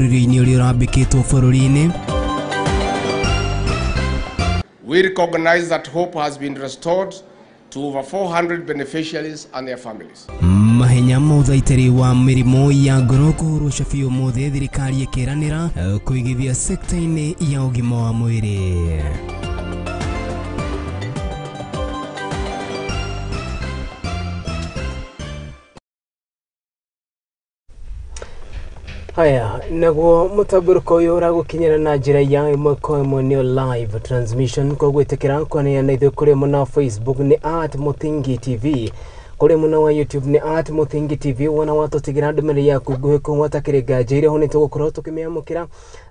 Mũtũrĩre-inĩ ũrĩa ũrambĩkĩtwo bũrũri-inĩ. We recognize that hope has been restored to over 400 beneficiaries and their families. Mahenya ma ũthaitĩri wa mĩrimũ ya ngoro kũhũrwo cabi ũmũthĩ, thirikari ĩkĩranĩra kũigithia sekta-inĩ ya ũgima wa mwĩrĩ. Haya, naguo mũtambũrũko ũyũ ũragũkinyĩra na njĩra ya ĩmwe kwa ĩmwe nĩyo live transmission, koguo ĩtĩkĩra kwaranĩria na ithuĩ kũrĩ mwena wa Facebook nĩ @MuthingiTV, kũrĩ mwena wa YouTube nĩ @MuthingiTV. Wona watũtigĩra ndũmĩrĩri yaku nguhĩ kũu gwatakĩrĩ nganja irĩ ho nĩtũgũkorwo tũkĩmĩamũkĩra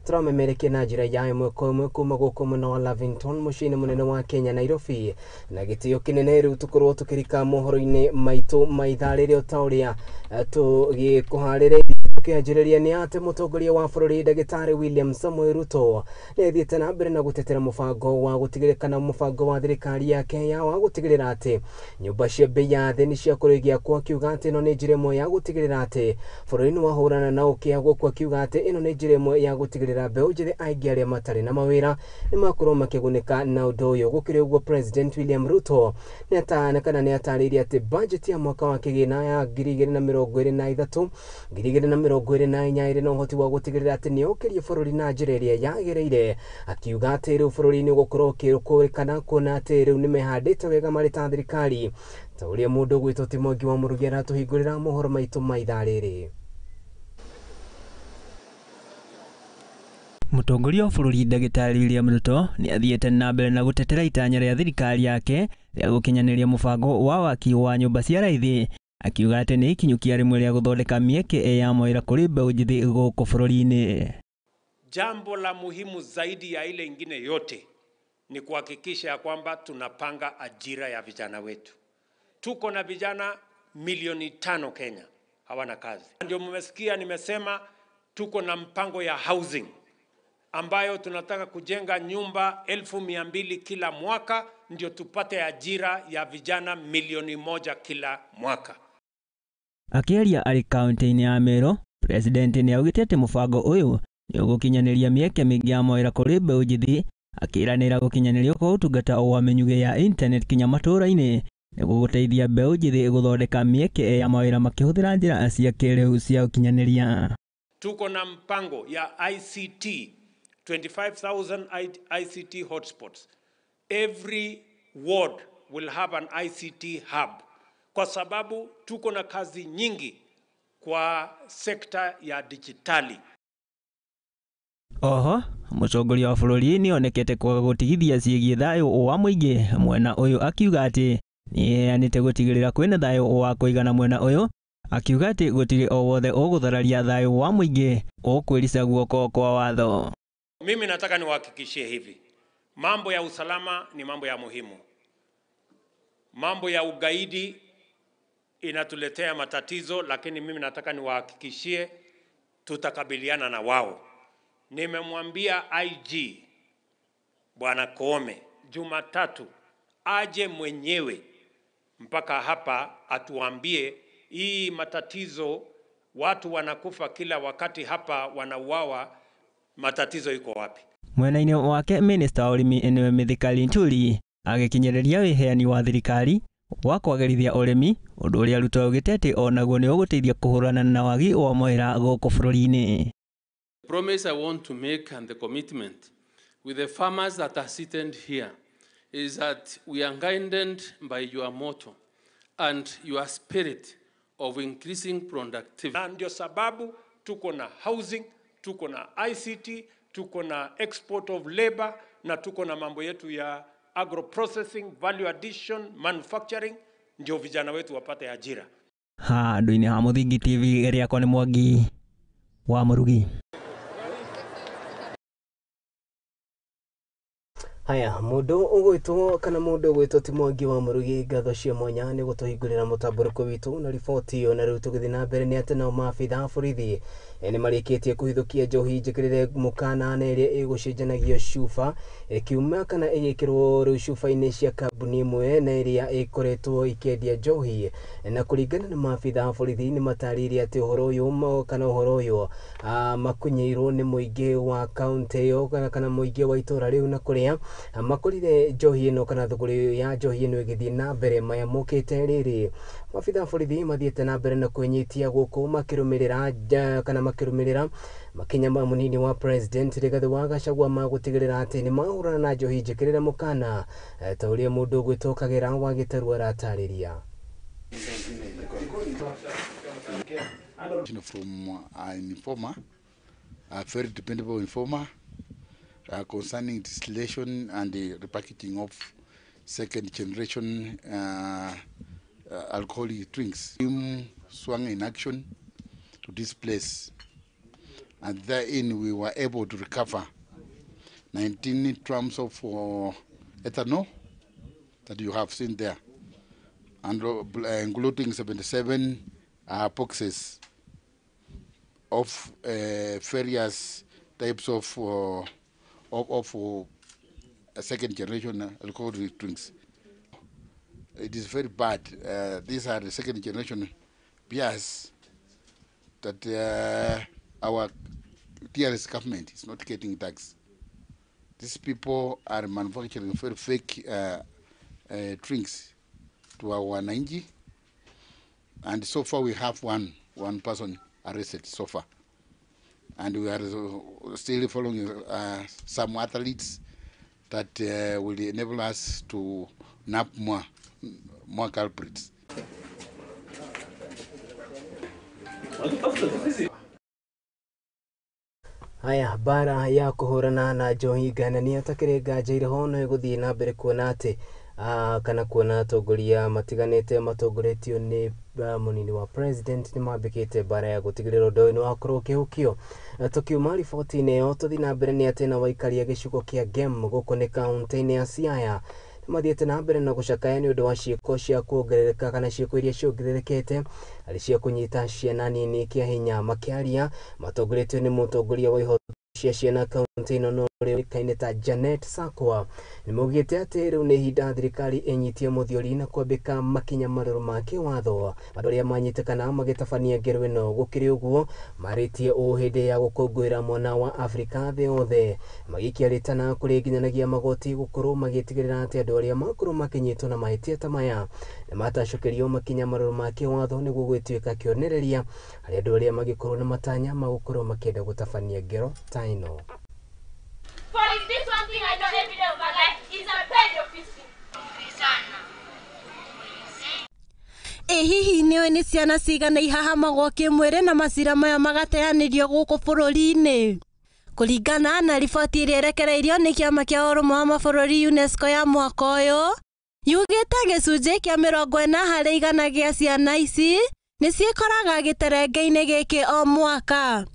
tũramemerekia na njĩra ya ĩmwe kwa ĩmwe kuma gũkũ mwena wa Lavington mũciĩ-inĩ mũnene wa Kenya Nairobi. Na gĩtĩo kĩnene rĩu tũkorwo tũkĩrika mohoro-inĩ maitũ ma ithaa rĩrĩ o ta ũrĩa tũgĩkũharĩrĩirie. Tũkĩanjĩrĩria nĩ atĩ mũtongoria wa bũrũri ndagĩtarĩ William Samoei Ruto nĩathiĩte na mbere na gũtetera mũbango wa gũtigĩrĩra kana mũbango wa thirikari yake ya wa gũtigĩrĩra atĩ nyũmba cia bei ya thĩ nĩ ciakorwo igĩakwo, akiuga atĩ ĩno nĩ njĩra ĩmwe ya gũtigĩrĩra atĩ bũrũri nĩ wahũrana na ũkĩa gũkũ, akiuga atĩ ĩno nĩ njĩra ĩmwe ya gũtigĩrĩra mbeũ njĩthĩ aingĩ arĩa matarĩ na mawĩra nĩ makorwo makĩgunĩka na ũndũ ũyũ. Gũkĩrĩ ũguo, President William Ruto nĩ atarĩirie atĩ budget ya mwaka wa kĩgĩna ya 2023 2024 ĩrĩ na ũhoti wa gũtigĩrĩra atĩ nĩ yũkĩria bũrũri na njĩra ĩrĩa yagĩrĩire, akiuga atĩ rĩu bũrũri nĩ ũgũkorwo ũkĩkũrĩkana kuona atĩ rĩu nĩ mehandĩte wega marĩ ta thirikari. Ta ũrĩa mũndũ ũgwĩtwo ti Mwangi wa Mũrugi aratũhingũrĩra mohoro maitũ ma ithaa rĩrĩ. Mũtongoria wa bũrũri ndagĩtarĩ William Ruto nĩ athiĩte na mbere na gũtetera itanya rĩa thirikari yake rĩa gũkinyanĩria mũbango wa waki wa nyũmba cia raithi, akiuga atĩ nĩ ikinyũkia rĩmwe rĩa gũthondeka mĩeke ya mawĩra kũrĩ mbeũ njĩthĩ gũkũ bũrũri-inĩ. Jambo la muhimu zaidi ya ile ingine yote ni kuhakikisha ya kwamba tunapanga ajira ya vijana wetu. Tuko na vijana 5 milioni Kenya hawana kazi. Ndio mmesikia nimesema tuko na mpango ya housing ambayo tunataka kujenga nyumba 200,000 kila mwaka, ndio tupate ajira ya vijana 1 milioni kila mwaka. Akĩaria arĩ kaunti-inĩ ya Meru, President nĩ augĩte atĩ mũbango ũyũ nĩ ũgũkinyanĩria mĩeke mĩingĩ ya mawĩra kũrĩ mbeũ njĩthĩ, akĩranĩra gũkinyanĩrio kwa ũtungata wa mĩnyugĩ ya internet kinya matũũra-inĩ nĩguo gũteithia mbeũ njĩthĩ gũthondeka mĩeke ya mawĩra makĩhũthĩra njĩra cia kĩrĩu cia ũkinyanĩria. Tuko na mpango ya ICT, 25,000 ICT hotspots. Every ward will have an ICT hub, kwa sababu tuko na kazi nyingi kwa sekta ya dijitali. Oho, mũtongoria wa bũrũri nĩ onekete kwaga gũtigithia ciĩgiĩ thayũ wa mũingĩ mwena ũyũ, akiuga atĩ nĩeheanĩte gũtigĩrĩra kwĩna thayũ wa kũigana mwena ũyũ, akiuga atĩ gũtirĩ o wothe ũgũthararia thayũ wa mũingĩ ũkwĩrica guoko kwa watho. Mimi nataka niwahakikishie hivi, mambo ya usalama ni mambo ya muhimu. Mambo ya ugaidi inatuletea matatizo, lakini mimi nataka niwahakikishie tutakabiliana na wao. Nimemwambia IG Bwana Koome Jumatatu aje mwenyewe mpaka hapa atuambie hii matatizo, watu wanakufa kila wakati hapa, wanauawa, matatizo iko wapi? Mwena-inĩ wake, minista wa ũrĩmi nĩwe Mithika Linturi agĩkinyĩrĩria wĩheani wa thirikari wa kwagĩrithia ũrĩmi, ũndũ ũrĩa Ruto augĩte atĩ onaguo nĩ ũgũteithia kũhũrana na wagi wa mawĩra gũkũ bũrũri-inĩ. Promise I want to make and the commitment with the farmers that are seated here is that we are guided by your motto and your spirit of increasing productivity. Na ndio sababu tuko na housing, tuko na ICT, tuko na export of labor na tuko na mambo yetu ya agro processing, value addition, manufacturing, ndio vijana wetu wapate ajira. Handũ-inĩ ha Mũthingi TV, rĩakwa nĩ Mwangi wa Mũrugi. Haya, mundu ugwitwo kana mundu ugwitwo ti Mwangi wa Murugi, ngatho cia mwanya nĩ gũtũhingũrĩra mũtambũrũko witũ na riboti ĩyo. Na rĩu tũgĩthiĩ na mbere nĩ atĩ nao maabitha a borithi nĩ marĩkĩtie kũhithũkia njohi njĩkĩrĩre mũkana na ĩrĩa ĩgũcenjanagio cuba ĩkiuma kana ĩgĩkĩrwo rĩu cuba-inĩ cia kambuni ĩmwe na ĩrĩa ĩkoretwo ikĩendia njohi. Na kũringana na maabitha a borithi nĩ matarĩirie atĩ ũhoro ũyũ kana ũhoro ũyũ makunyĩirwo nĩ mũingĩ wa kaũntĩ ĩyo kana mũingĩ wa itũra rĩu, na kũrĩa makorire njohi ĩno kana thũgũrĩ ya njohi ĩno ĩgĩthiĩ na mbere. Maya mokĩte rĩrĩ maabitha a borithi mathiĩte na mbere na kwĩnyitia gũkũ makĩrũmĩrĩra kana makĩrũmĩrĩra makinya ma mũnini wa president Rigathĩ wa Gachagua ma gũtigĩrĩra atĩ nĩ mahũrana na njohi njĩkĩrĩre mũkana, ta ũrĩa mũndũ ũgwĩtwo Kagera wa Gĩtarũ aratarĩria. From an informer, a very dependable informer, concerning distillation and the repackaging of second generation alcoholic drinks. Team swung in action to this place, and therein we were able to recover 19 drums of ethanol that you have seen there, and including 77 boxes of various types of second generation alcoholic drinks. It is very bad. These are the second generation beers that our DRS government is not getting tax. These people are manufacturing very fake drinks to our wananchi, and so far we have one person arrested so far, and we are still following some athletes that will enable us to nab more culprits. Haya, bara ya kũhũrana na njohi nganania takĩrĩ nganja irĩho no ĩgũthiĩ na mbere kuona atĩ kana kuona atongoria matiganĩte matongoretio nĩ mũnini wa president nĩ mambĩkĩte bara ya gũtigĩrĩra ũndũ ũyũ nĩ wakorwo ũkĩhukio. Tũkiuma riboti-inĩ ĩyo tũthiĩ na mbere nĩ atĩ na waikaria gĩcigo kĩa Gem gũkũ nĩ kaũntĩ-inĩ ya Siaya mathiĩte na mbere na gũcakaya nĩ ũndũ wa ciĩko cia kuongerereka kana ciĩko iria ciongererekete arĩ cia kũnyita ciana nini kĩa hinya. Makĩaria matongoretio nĩ mũtongoria wa ihoto cia ciana kaũntĩ ĩno no ũrĩkaine ta Janet Sakwa nĩ maugĩte atĩ rĩu nĩ ihinda thirikari ĩnyitie mũthiori na kwambĩka makinya marũrũ ma kĩwatho andũ arĩa manyitĩkana magĩtabania ngero ĩno. Gũkĩrĩ ũguo marĩtie ũũ hĩndĩ ya gũkũngũĩra mwana wa Afrika thĩ yothe, magĩikia rĩtana kũrĩ nginyanagia magoti gũkorwo magĩtigĩrĩra atĩ andũ arĩa makorwo makĩnyitwo na mahĩtia ta maya nĩ matacũkĩrio makinya marũrũ ma kĩwatho nĩguo gwĩtuĩka kĩonereria harĩ andũ arĩa magĩkorwo na matanya ma gũkorwo makĩenda gũtabania ngero ta ĩno. For is this one thing I know every day of my life is a bed of fishing. Ĩ hihi nĩũĩ nĩ ciana cigana ihahamagwo kĩmwĩrĩ na macira maya magateanĩrio gũkũ bũrũri-inĩ? Kũringana na riboti ĩrĩa ĩrekereirio nĩ kĩama kĩa ũrũmwe wa mabũrũri UNESCO ya mwaka ũyũ, yugĩte gĩcunjĩ kĩa 40% gĩa ciana ici nĩ ciĩkoraga gĩterenge-inĩ gĩkĩ o mwaka.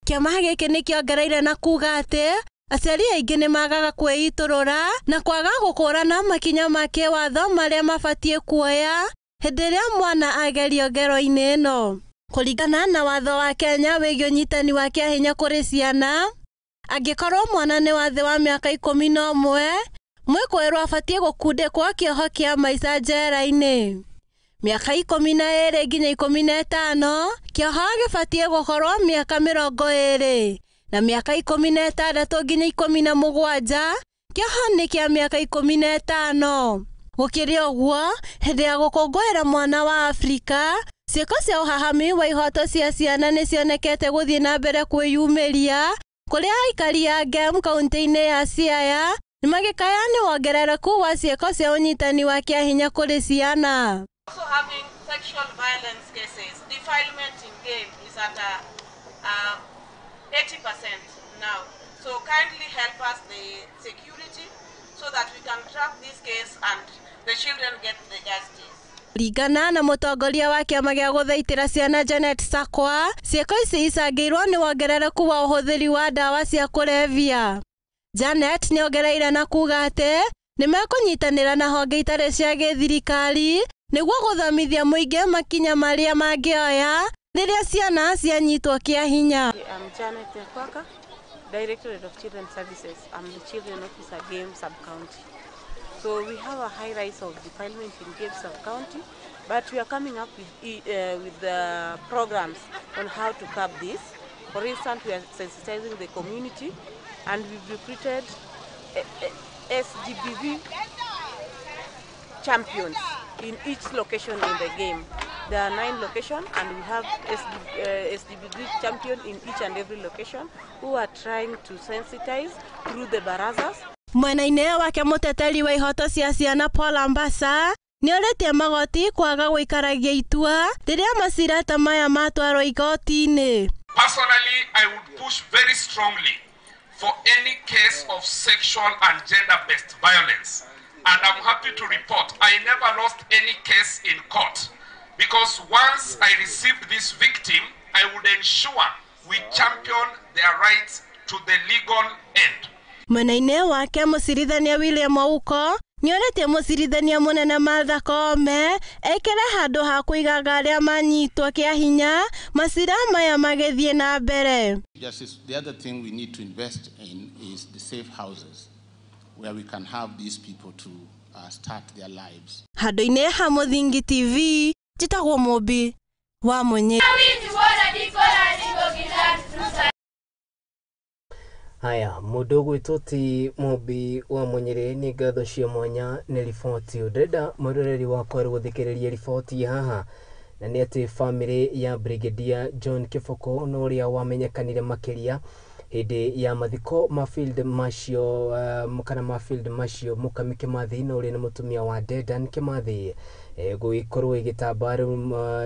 Kĩama gĩkĩ nĩ kĩongereire na kuga atĩ aciari aingĩ nĩ magaga kwĩitũrũra na kwaga gũkũrana makinya ma kĩwatho marĩa mabatiĩ kuoya hĩndĩ ĩrĩa mwana agerio ngero-inĩ ĩno. Kũringana na watho wa Kenya wĩgiĩ ũnyitani wa kĩahinya kũrĩ ciana, angĩkorwo mwana nĩ wa thĩ wa mĩaka 11, mwĩkũĩrwo abatiĩ gũkundĩkwo kĩoho kĩa maica njera-inĩ. Mĩaka 12 nginya 15, kĩoho gĩbatiĩ gũkorwo mĩaka 20, na mĩaka 16 nginya 17, kĩoho nĩ kĩa mĩaka 15. Gũkĩrĩ ũguo, hĩndĩ ya gũkũngũĩra mwana wa Afrika, ciĩko cia ũhahami wa ihoto cia ciana nĩ cionekete gũthiĩ na mbere kwĩyumĩria kũrĩa aikari a Gem kaũntĩ-inĩ ya Siaya nĩ magĩkaya nĩ wongerereku wa ciĩko cia ũnyitani wa kĩahinya kũrĩ ciana. Also having sexual violence cases, defilement in game is at 80% now. So kindly help us, the security, so that we can track this case and the children get the justice. Ringana na mũtongoria wa kĩama gĩa gũthaitĩra ciana Janet Sakwa, ciĩko ici icangĩirwo nĩ wongerereku wa ũhũthĩri wa ndawa cia kũrebia. Janet nĩongereire na kuga atĩ nĩmekũnyitanĩra na honge itarĩ cia gĩthirikari nĩguo gũthomithia mũingĩ makinya marĩa mangĩoya rĩrĩa ciana cianyitwo kĩa hinya. I'm Janet Nyakwaka, Directorate of Children's Services. I'm the Children Officer, Game Sub-County. So we have a high rise of defilement in Game Sub-County, but we are coming up with the programs on how to curb this. For instance, we are sensitizing the community, and we've recruited SGBV champions in each location in the game. There are 9 locations, and we have SGBV champion in each and every location who are trying to sensitize through the barazas. Mwena-inĩ wake mũteteri wa ihoto cia ciana Paul Ambassa nĩorĩtie magoti kwaga gũikaragia itua rĩrĩa macira ta maya matwarwo igoti-inĩ. Personally, I would push very strongly for any case of sexual and gender-based violence. And I'm happy to report I never lost any case in court, because once I received this victim, I would ensure we champion their rights to the legal end. Mwena-inĩ wake mũcirithania William Ouko nĩorĩtie mũcirithania mũnene Martha Koome ekĩre handũ ha kũigaga arĩa manyitwo kĩa hinya macira maya magĩthiĩ na mbere. Justice, the other thing we need to invest in is the safe houses where we can have these people to start their lives. Handũ-inĩ ha Mũthingi TV, njĩtagwo Mũmbi wa Mũnyĩ. Haya, mũndũ ũgwĩtwo ti Mũmbi wa Mũnyĩrĩ, nĩ ngatho cia mwanya nĩ riboti. Ndĩrenda mwĩroreri wakwa gũthikĩrĩria riboti haha, na nĩ atĩ bamĩrĩ ya Brigadier John Kiboko na ũrĩa wamenyekanire makĩria hĩndĩ ya mathiko ma Field Marshal kana ma Field Marshal Mũkami Kĩmathi na ũrĩa nĩ mũtumia wa Dedan Kĩmathi gũgĩkorwo ĩgĩtamba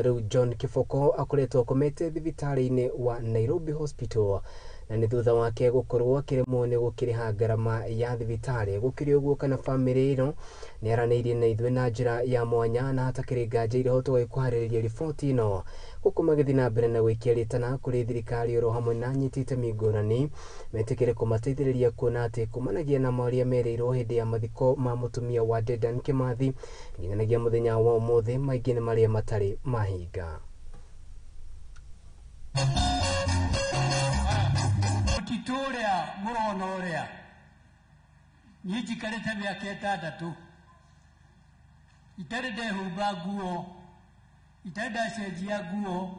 rĩu John Kiboko akoretwo akomete thibitarĩ-inĩ wa Nairobi Hospital, na nĩ thutha wake gũkorwo akĩremwo nĩ gũkĩrĩha ngarama ya thibitarĩ. Gũkĩrĩ ũguo kana bamĩrĩ ĩno nĩ aranĩirie na ithuĩ na njĩra ya mwanya na hatakĩrĩ nganja ireho tũgagĩkũharĩrĩria riboti ĩno gũkũ magĩthiĩ na mbere na gwĩkia rĩtana kũrĩ thirikari oro hamwe na anyiti itemi ngũrani metĩkĩre kũmateithĩrĩria kuona atĩ kumanagia na marĩa merĩirwo hĩndĩ ya mathiko ma mũtumia wa Dedan Kĩmathi nginyanagia mũthenya wa ũmũthĩ maingĩ nĩ marĩa matarĩ mahinga. Mũtitũ ũrĩa mũrona ũrĩa niĩ njikarĩte mĩaka 6 itarĩ ndehumba nguo, itarĩ ndacenjia nguo,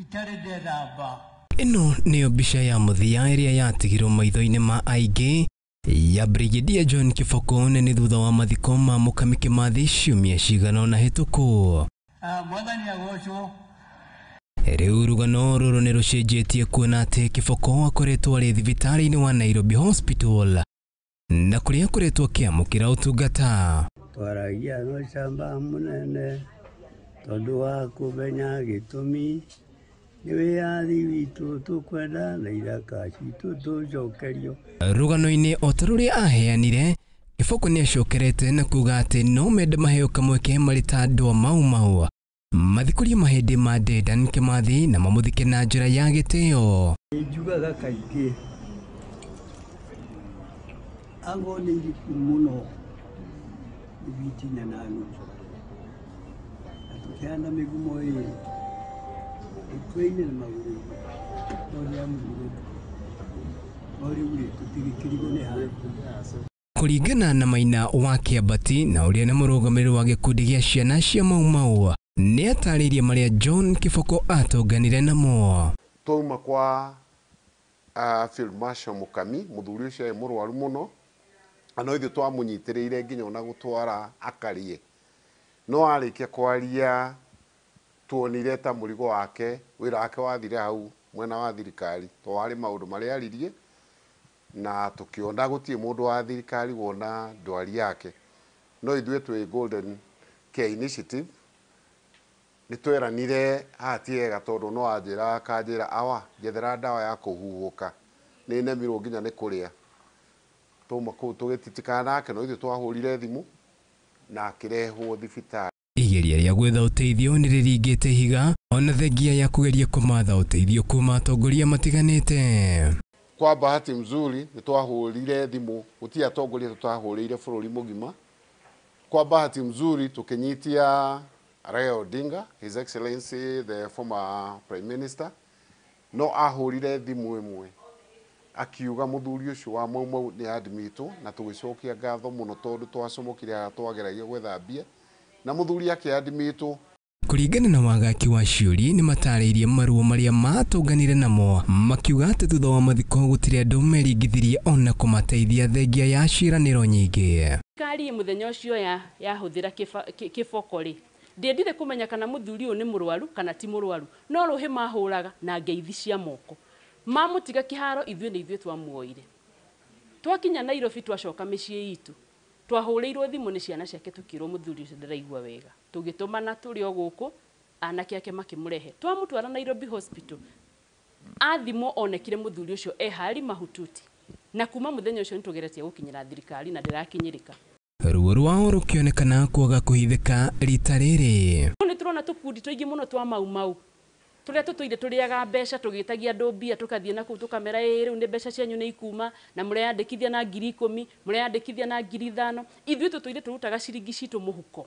itarĩ ndethamba. Ĩno nĩyo mbica ya mũthia ĩrĩa yatigirwo maitho-inĩ ma aingĩ ya Brigadier John Kiboko nĩ thutha wa mathiko ma Mũkami Kĩmathi ciumia cigana ũna hĩtũku. Mwathani agocwo. Rĩu rũgano rũrũ nĩ rũcenjetie kuona atĩ Kiboko akoretwo arĩ thibitarĩ-inĩ wa Nairobi Hospital na kũrĩa akoretwo akĩamũkĩra ũtungata. Twaragia na ũcamba mũnene tondũ wa kũmenya gĩtũmi nĩ wĩyathi witũ tũkwenda na ithaka citũ tũcokerio. Rũgano-inĩ o ta rũrĩa aheanire, Kiboko nĩ acokerete na kuga atĩ no mende maheo kamweke marĩ ta andũ a Mau Mau mathikũrie mahĩndĩ ma Dedan Kĩmathi na mamũthike na njĩra ya gĩtĩo. Njugaga kaingĩ ango nĩ iriku mũno ibiti 4.5 na tũkĩhanda mĩgumo ĩrĩ ĩtwe-inĩ na magũrũ-inĩ no rĩamurire no rĩu rĩ tũtigĩkĩrigwo nĩ handũ. Kũringana na Maina wa Kĩambati na ũrĩa nĩ mũrũgamĩrĩri wa gĩkundi gĩa ciana cia Mau Mau nĩ atarĩirie marĩa John Kiboko atonganire namo. Twauma kwa Field Marshal Mũkami, mũthuri ũcio arĩ mũrwaru mũno, na no ithuĩ twamũnyitĩrĩire nginya ona gũtwara akarie. No arĩkia kwaria tuonire ta mũrigo wake, wĩra wake wathire hau mwena wa thirikari, to harĩ maũndũ marĩa aririe na tũkĩona gũtirĩ mũndũ wa thirikari wona ndwari yake. No ithuĩ twĩ Golden Care Initiative nĩ tweranire haha ti wega tondũ no anjĩra akanjĩra awa njethera ndawa ya kũhuhũka nĩ nemirwo nginya nĩ kũrĩa. Twauma kũu tũgĩtitikana nake no ithuĩ twahũrire thimũ na akĩrehwo thibitarĩ. Igeria rĩa gwetha ũteithio nĩ rĩringĩte ihiga ona thengia ya kũgeria kũmatha ũteithio kuma atongoria matiganĩte. Kwa bahati mzuri nĩ twahũrire thimũ, gũtirĩ atongoria tũtahũrĩire bũrũri mũgima. Kwa bahati mzuri tukinyitia Raila Odinga, His Excellency the former Prime Minister, no ahũrire thimũ ĩmwe akiuga mũthuri ũcio wa Mau Mau nĩ admitwo, na tũgĩcokia ngatho mũno tondũ twacomokire haha twageragia gwetha mbia na mũthuri akĩadmitwo. Kũringana na wagaki wa ciũri nĩ matarĩirie maruo marĩa matũnganire namo, makiuga atĩ thutha wa mathiko gũtirĩ andũ meringithirie ona kũmateithia thengia ya ciĩranĩro nyingĩ. Thirikari mũthenya ũcio yahũthĩra kĩboko rĩ, ndiendire kũmenya kana mũthuri ũyũ nĩ mũrwaru kana ti mũrwaru, no rũhĩ mahũraga na ngeithi cia moko. Mamũtiga kĩharo ithuĩ nĩ ithuĩ twamuoire. Twakinya Nairobi twacoka mĩciĩ itũ, twahũrĩirwo thimũ nĩ ciana ciake tũkĩrwo mũthuri ũcio ndaraigua wega. Tũgĩtũmana tũrĩ o gũkũ, anake ake makĩmũrehe. Twamũtwara Nairobi Hospital, athimwo onekire mũthuri ũcio e hali mahututi. Na kuma mũthenya ũcio nĩtũgeretie gũkinyĩra thirikari na ndĩrakinyĩrĩka. Ruo rwao rũkĩonekana kwaga kũhithĩka rita rĩrĩ. Nĩ tũrona tũkundi tũingĩ mũno twa Mau Mau tũrĩa tũtũire tũrĩaga mbeca, tũgĩtagia andũ mbia, tũkathiĩ na kũu tũkamera ĩĩ rĩu nĩ mbeca cianyu nĩ ikuma na mũreyandĩkithia na 10,000, mũreyandĩkithia na 5,000. Ithuĩ tũtũire tũrutaga ciringi citũ mũhuko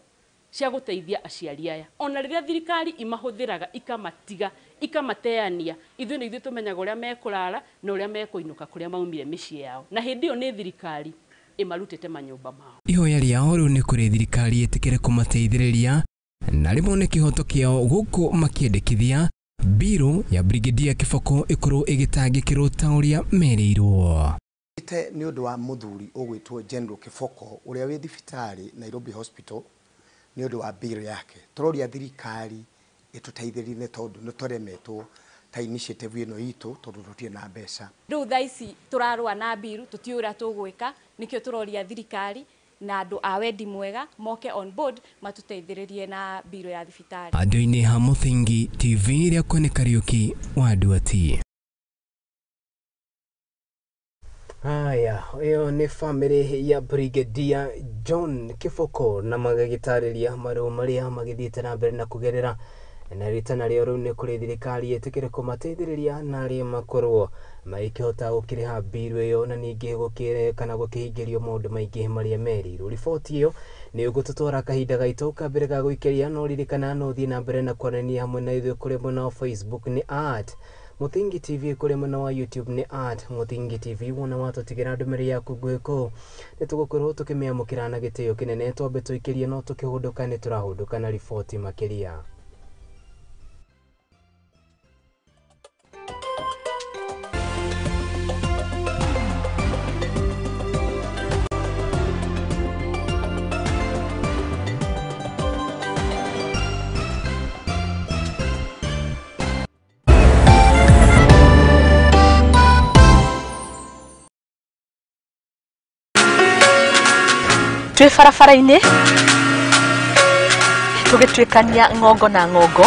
cia gũteithia aciari aya. Ona rĩrĩa thirikari imahũthĩraga ikamatiga, ikamateania, ithuĩ nĩ ithuĩ tũmenyaga ũrĩa mekũrara na ũrĩa mekũinũka kũrĩa maumire mĩciĩ yao. Na hĩndĩ ĩyo nĩ thirikari ĩmarutĩte manyũmba mao. Ihoya rĩao rĩu nĩ kũrĩ thirikari ĩtĩkĩre kũmateithĩrĩria na rĩmwe kĩhoto kĩao gũkũ makĩendekithia mbirũ ya Brigadier Kiboko ĩkorwo ĩgĩtangĩkĩrwo ta ũrĩa merĩirwo. Nĩ ũndũ wa mũthuri ũgwĩtwo General Kiboko ũrĩa wĩ thibitarĩ Nairobi Hospital nĩ ũndũ wa mbirũ yake. Tũroria thirikari ĩtũteithĩrĩrie tondũ nĩ tũremetwo ta initiative ĩno itũ tondũ tũtirĩ na mbeca. Rĩu thaa ici tũrarũa na mbiru, tũtiũĩ ũrĩa tũgwĩka, nĩkĩo tũroria thirikari na andũ a wendi mwega moke on board matũteithĩrĩrie na mbirũ ya thibitarĩ. Andũ-inĩ ha Mũthingi TV rĩakwa nĩ Kariũki wa Nduati. Haya, ĩyo nĩ bamĩrĩ ya Brigadier John Kiboko na magagĩtarĩria marũa marĩa magĩthiĩte na mbere na kũgerera na rĩtana rĩao rĩu nĩ kũrĩ thirikari ĩtĩkĩre kũmateithĩrĩria na arĩa makorwo magĩkĩhota gũkĩrĩha mbiru ĩyo na ningĩ gũkĩre kana gũkĩhingĩrio maũndũ maingĩ marĩa merĩirwo. Riboti ĩyo nĩ ũgũtũtwara kahinda gaitũ ka mbere ga gũikĩria, no ririkana no ũthiĩ na mbere na kwaranĩria hamwe na ithuĩ kũrĩ mwena wa Facebook nĩ @Mũthingi TV, kũrĩ mwena wa YouTube nĩ @Mũthingi TV. Wona watũtigĩra ndũmĩrĩri yaku nguhĩ kũu nĩ tũgũkorwo tũkĩmĩamũkĩra na gĩtĩo kĩnene. Twambe tũikĩrie no tũkĩhũndũka nĩ tũrahũndũka na riboti makĩria. Twĩ barabara-inĩ tũgĩtuĩkania ng'ongo na ng'ongo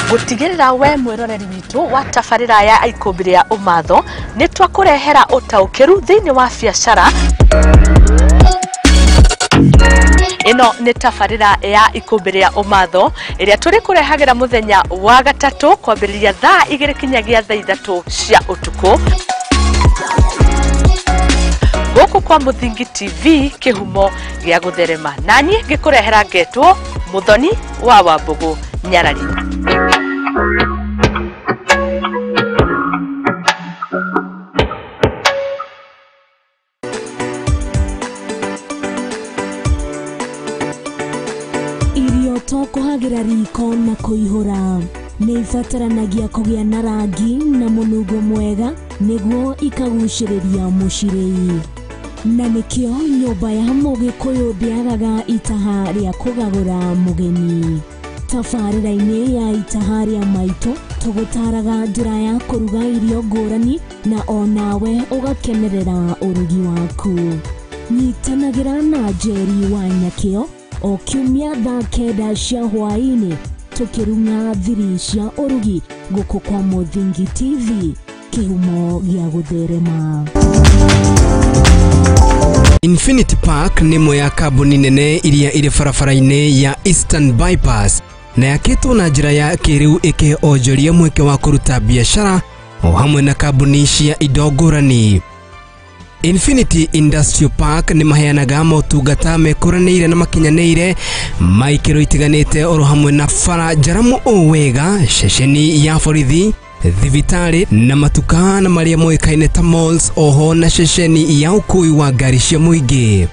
gũtigĩrĩra we mwĩroreri witũ wa tabarĩra ya ikũmbĩ rĩa ũmatho nĩ twakũrehera ũtaũkĩru thĩinĩ wa biacara. Ĩno nĩ tabarĩra ya ikũmbĩ rĩa ũmatho ĩrĩa tũrĩkũrehagĩra mũthenya wa gatatũ kwambĩrĩria thaa 2 kinyagia thaa 3 cia ũtukũ gũkũ kwa Mũthingi TV, kĩhumo gĩa gũtherema. Naniĩ ngĩkũrehera ngetwo Mũthoni wa Wambũgũ Nyarari. Irio to kũhagĩra riko na kũihũra nĩ ibataranagia kũgĩa na rangi na mũnungo mwega nĩguo ikagucĩrĩria mũcirĩi. Na nĩkĩo nyũmba ya Mũgĩkũyũ ndĩagaga itaha rĩa kũgagũra mũgeni. Tabarĩra-inĩ ya itaha rĩa maitũ tũgũtaraga njĩra ya kũruga irio ngũrani na onawe ũgakenerera ũrugi waku. Nyitanagĩra na Njeri wa Nyakĩo o kiumia thaa 9 cia hwaĩ-inĩ tũkĩrung'a thiri cia ũrugi gũkũ kwa Mũthingi TV, kĩhumo gĩa gũtherema. Infinity Park nĩ ĩmwe ya kambuni nene iria irĩ barabara-inĩ ya Eastern Bypass na yakĩtwo na njĩra ya kĩrĩu ĩkĩhe onjoria mweke wa kũruta biacara o hamwe na kambuni cia indo ngũrani. Infinity Industrial Park nĩ maheanaga motungata mekũranĩire na makinyanĩire ma ikĩro itiganĩte oro hamwe na bara njaramu o wega, ceceni ya borithi, thibitarĩ na matuka na marĩa moĩkaine ta malls, oho na ceceni ya ũkui wa ngari cia mũingĩ.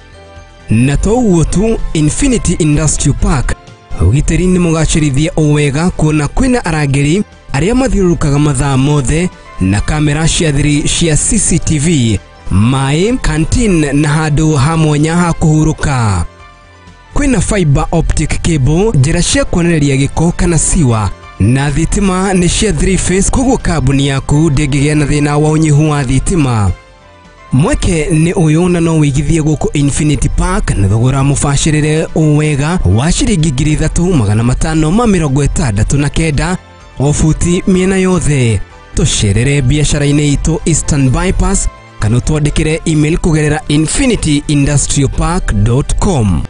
Na to ũguo tu, Infinity Industrial Park ũgitĩri nĩ mũgacĩrithie o wega kuona kwĩna arangĩri arĩa mathiũrũrũkaga mathaa mothe na kamera cia thiri cia CCTV, maĩ, canteen na handũ ha mwanya ha kũhurũka. Kwĩna fiber optic cable, njĩra cia kuonereria gĩko kana siwa, na thitima nĩ cia 3 phase, koguo kambuni yaku ndĩngĩgĩa na thĩna wa ũnyihu wa thitima. Mweke nĩ ũyũ na no wĩigithie gũkũ Infinity Park na thogora mũbacĩrĩre o wega wa ciringi 3569 o buti mĩena yothe. Tũcerere biacara-inĩ itũ Eastern Bypass kana ũtwandĩkĩre email kũgerera infinityindustrialpark.com.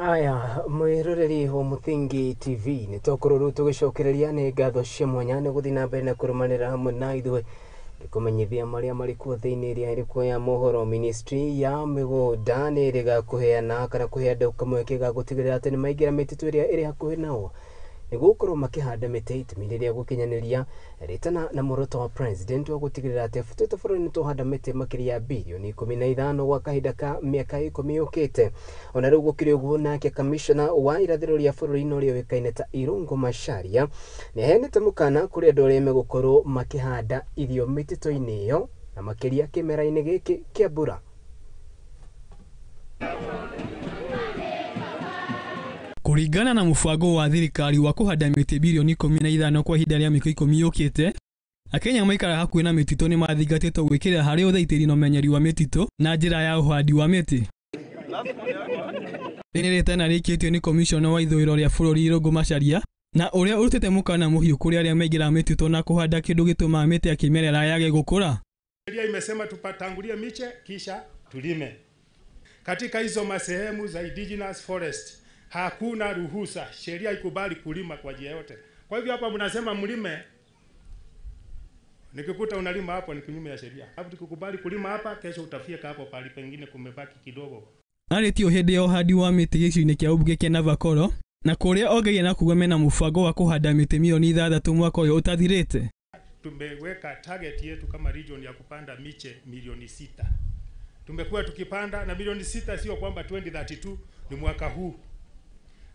Aya mwiroreri wa Muthingi TV nĩ tokorwo rĩu tũgĩcokereria nĩ ngatho cia mwanya nĩ gũthiĩ na mbere na kũrũmanĩra hamwe na ithuĩ gĩkũmenyithia marĩa marĩ kuo thĩinĩ ĩrĩa ĩrĩ kuo ya mohoro. Ministry ya mĩgũnda nĩ ĩrĩga kũheana kana kũhe andũ kamweke ga gũtigĩrĩra atĩ nĩ maingĩra mĩtitũ ĩrĩa ĩrĩ hakuhĩ nao nĩguo gũkorwo makĩhanda mĩtĩ itemi rĩrĩa gũkinyanĩria rĩtana na muoroto wa president wa gũtigĩrĩra atĩ tũtũ bũrũri nĩ tũhanda mĩtĩ makĩria ya bilioni 15 gwa kahinda ka mĩaka 10 yũkĩte. Ona rĩu gũkĩrĩ ũguo, nake kamishona wa irathĩro rĩa bũrũri-inĩ ũrĩa ũĩkaine ta Irungu Macharia nĩ aheanĩte mũkana kũrĩ andũ arĩa megũkorwo makĩhanda irio mĩtitũ-inĩ ĩyo na makĩria kĩmera-inĩ gĩkĩ kĩa mbura. Kũringana na mũbango wa thirikari wa kũhanda mĩtĩ bilioni 15 kwa ihinda rĩa mĩaka 10 yũkĩte, Akenya maikara hakuhĩ na mĩtitũ nĩ mathingatĩtwo gwĩkĩrĩra harĩ ũthaitĩri na ũmenyeri wa mĩtitũ na njĩra ya ũhandi wa mĩtĩ. Rĩrĩ rĩtana rĩikĩtio nĩ komishona wa ithũĩro rĩa bũrũri Irungu Macharia na ũrĩa ũrutĩte mũkana mũhiũ kũrĩ arĩa maingĩraga mĩtitũ na kũhanda kĩndũ gĩtũmaga mĩtĩ ya kĩmerera yage gũkũra. Sheria imesema tupatangulie miche kisha tulime. Katika hizo masehemu za indigenous forest hakuna ruhusa, sheria ikubali kulima kwa njia yote. Kwa hivyo hapa mnasema mlime, nikikuta unalima hapo ni kinyume ya sheria. Hapo tukikubali kulima hapa, kesho utafika hapo pali pengine kumebaki kidogo. Arĩtio hĩndĩ ya ũhandi wa mĩtĩ gĩcigo-inĩ kĩa ũmbunge kĩa Navakoro na kũrĩa ongeire na kuga mena mũbango wa kũhanda mĩtĩ milioni 6 mwaka ũyũ ũtathirĩte. Tumeweka target yetu kama region ya kupanda miche milioni 6. Tumekuwa tukipanda na milioni 6, sio kwamba 2032 ni mwaka huu.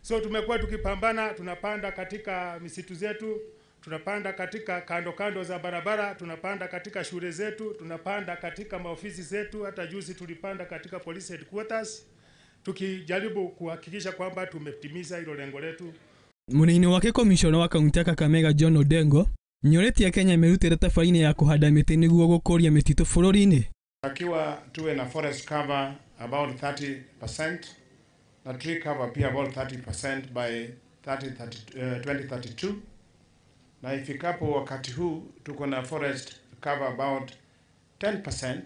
So tumekuwa tukipambana, tunapanda katika misitu zetu, tunapanda katika kando kando za barabara, tunapanda katika shule zetu, tunapanda katika maofisi zetu, hata juzi tulipanda katika police headquarters, tukijaribu kuhakikisha kwamba tumetimiza hilo lengo letu. Munini wake komishona wa kaunti ya Kakamega John Odengo nĩorĩtie Kenya merutĩre tabarĩra ya kũhanda mĩtĩ nĩguo gũkũria mĩtitũ bũrũri-inĩ. Takiwa tuwe na forest cover about 30% na tree cover pia about 30% by 2032, na ifikapo wakati huu tuko na forest cover about 10%